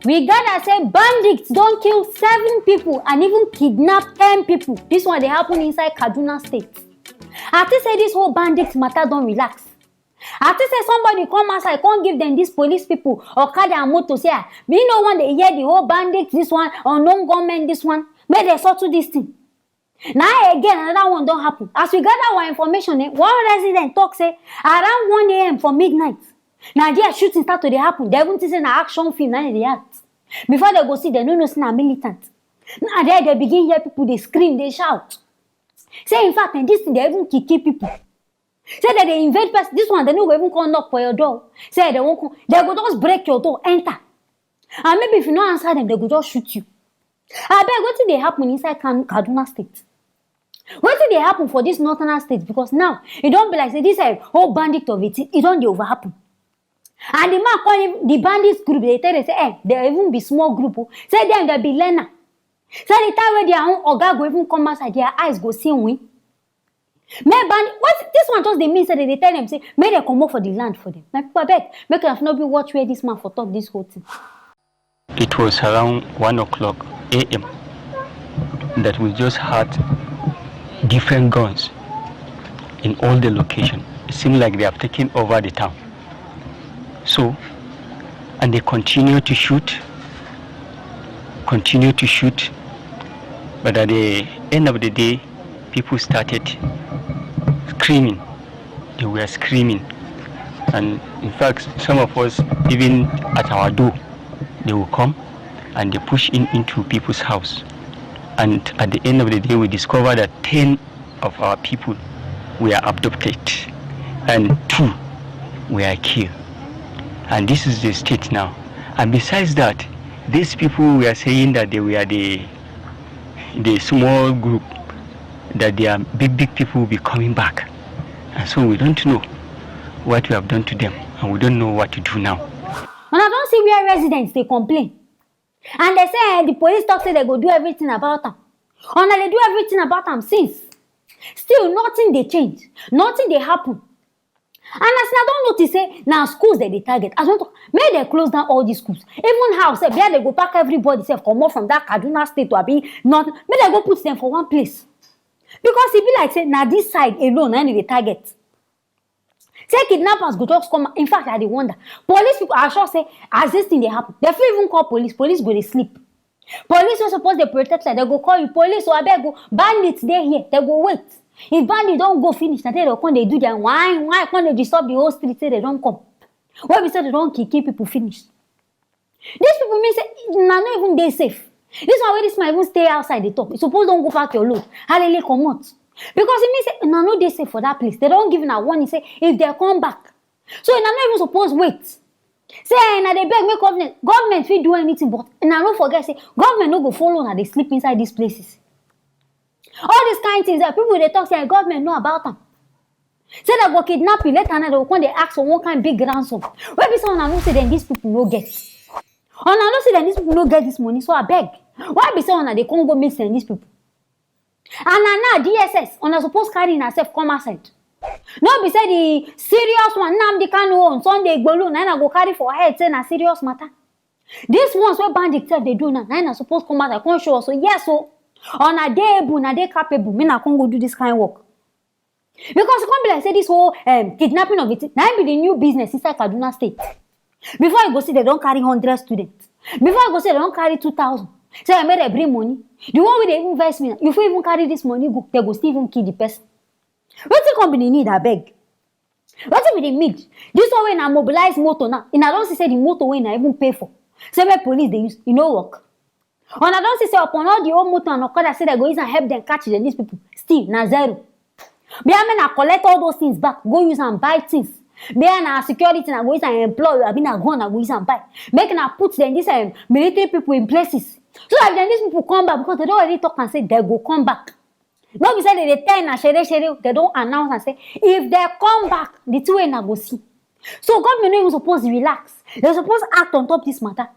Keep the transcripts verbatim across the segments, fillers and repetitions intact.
We gather say bandits don kill seven people and even kidnap ten people. This one dey happen inside Kaduna State. I think say this whole bandit matter don relax. I think say somebody come outside, come give them these police people okada and motor, say, ah, me no wan dey hear the whole bandit this one, unknown gunmen this one. Make dem settle this thing. Na again, another one don happen. As we gather our information, eh, one resident talk say around one a m for midnight, na there shooting start to dey happen. Dem even think say na action film na im dey act. Before dem go see, dem no know say na militant. Na there dem begin hear people dey scream, dey shout. Say in fact, eh, this thing dey even kill kill people. Say dem dey invade person. This one, dem no go even come knock for your door. Say dem wan come, dem go just break your door, enter. And maybe if you no answer dem, dem go just shoot you. Abeg, wetin dey happen inside Kan- Kaduna State? Wetin dey happen for this northern state? Because now e don be like say this, eh, whole bandit of a thing, e don dey over happen. And the man come, the bandits group dey tell dem say, eh, dem even be small group o. Say dem, dem be learner. Say the time wey their own oga go even come outside, their eyes go see win. Make ban- what this one just dey mean say dem dey tell dem say make dem comot for the land for them. My people, abeg, make una no be watch where this man for talk this whole thing. It was around one o'clock a m that we just heard different guns in all the location. It seemed like they have taken over the town. So, and they continue to shoot, continue to shoot. But at the end of the day, people started screaming. They were screaming. And in fact, some of us, even at our door, they will come and they push in into people's house. And at the end of the day, we discover that ten of our people were abducted and two were killed. And this is the state now. And besides that, these people were saying that they were the, the small group, that their big, big people will be coming back. And so we don't know what we have done to them, and we don't know what to do now. Una don see where residents dey complain. And dem say, eh, the police talk say dem go do everything about am. Una dey do everything about am since. Still, nothing dey change. Nothing dey happen. And as una don notice say na schools dem dey target. As una talk, make dem close down all these schools. Even house sef, where dem go pack everybody sef comot from that Kaduna State to abi not, make dem go put them for one place. Because e be like say na this side alone na im dem dey target. Say kidnappers go just come. In fact, I dey wonder. Police people, I sure say as this thing dey happen, dem fit even call police. Police go dey sleep. Police wey suppose dey protect life, dem go call you, police o, abeg o, bandits dey here. Dem go wait. If bandits don go finish, na there dem come dey do their whine whine, come dey disturb the whole street say dem don come. Wey be say dem don kill kill people finish. These people mean say una no even dey safe. This one wey this man even stay outside dey talk, you suppose don go pack your load, halele comot. Because e mean say una no dey safe for that place. Dem don give una warning say if dem come back. So una no even suppose wait. Say, eh, una dey beg make government, government fit do anything, but una no forget say government no go follow una dey sleep inside these places. All these kind things, eh, people dey talk say, eh, government know about am. Say dem go kidnap you, later now dem go come dey ask for one kind big ransom. Wey be say una know say dem, these people no get. Una know say dem, these people no get this money, so abeg. Why be say una dey come go meet dem, these people? And na now D S S, una suppose carry una sef come outside. No be say the serious one, Nnamdi Kanu own, Sunday Igboho, na una go carry for head say na serious matter. These ones wey bandit sef dey do now, na una suppose come outside, come show us. So yes o, una dey able, una dey capable, make una come go do this kind work. Because e come be like say this whole, um, kidnapping of a thing, na im be the new business inside Kaduna State. Before you go see, dem don carry hundred students. Before you go see, dem don carry two thousand. Say, "Eh, make dem bring money." The one wey dey even vex me, you fit even carry this money go, dem go still even kill the person. Wetin come be the need, abeg? Wetin be the need? This one wey una mobilize motor now, una don see say the motor wey una even pay for, say make police dey use, e no work. Una don see say upon all the old motor and okada say dem go use am help dem catch dem, these people, still na zero. Bia make una collect all those things back, go use am buy things. Bia na security una go use am employ, abi na gun una go use am buy. Make una put dem this, um, military people in places. So that if dem, these people come back, because dem don already talk am say dem go come back. No be say dem dey tell una shere shere, dem don announce am say if dem come back, the thing wey una go see. So government no even suppose relax. Dem suppose act on top this matter.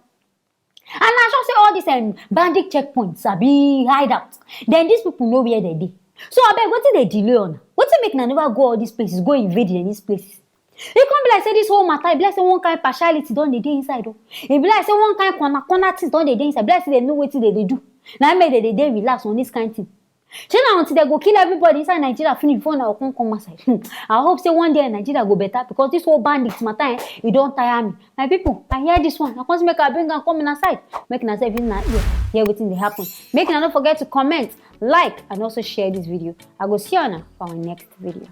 And I sure say all these, um, bandit checkpoints, abi hideout, then these people know where dem dey. So abeg, wetin dey delay una? Wetin make una never go all these places, go invade dem, these places? E come be like say this whole matter, e be like say one kind partiality don dey dey inside o. E be like say one kind corner corner things don dey dey inside. E be like say dem know wetin dem dey do. Na im make dem dey dey relax on this kind thing. Shey na until dem go kill everybody inside Nigeria finish before una go come come outside? I hope say one day Nigeria go better, because this whole bandit matter, eh, e don tire me. My people, I hear this one. I come say make I bring am come una side. Make una sef, if una hear, hear wetin dey happen. Make una no forget to comment, like, and also share this video. I go see una for our next video.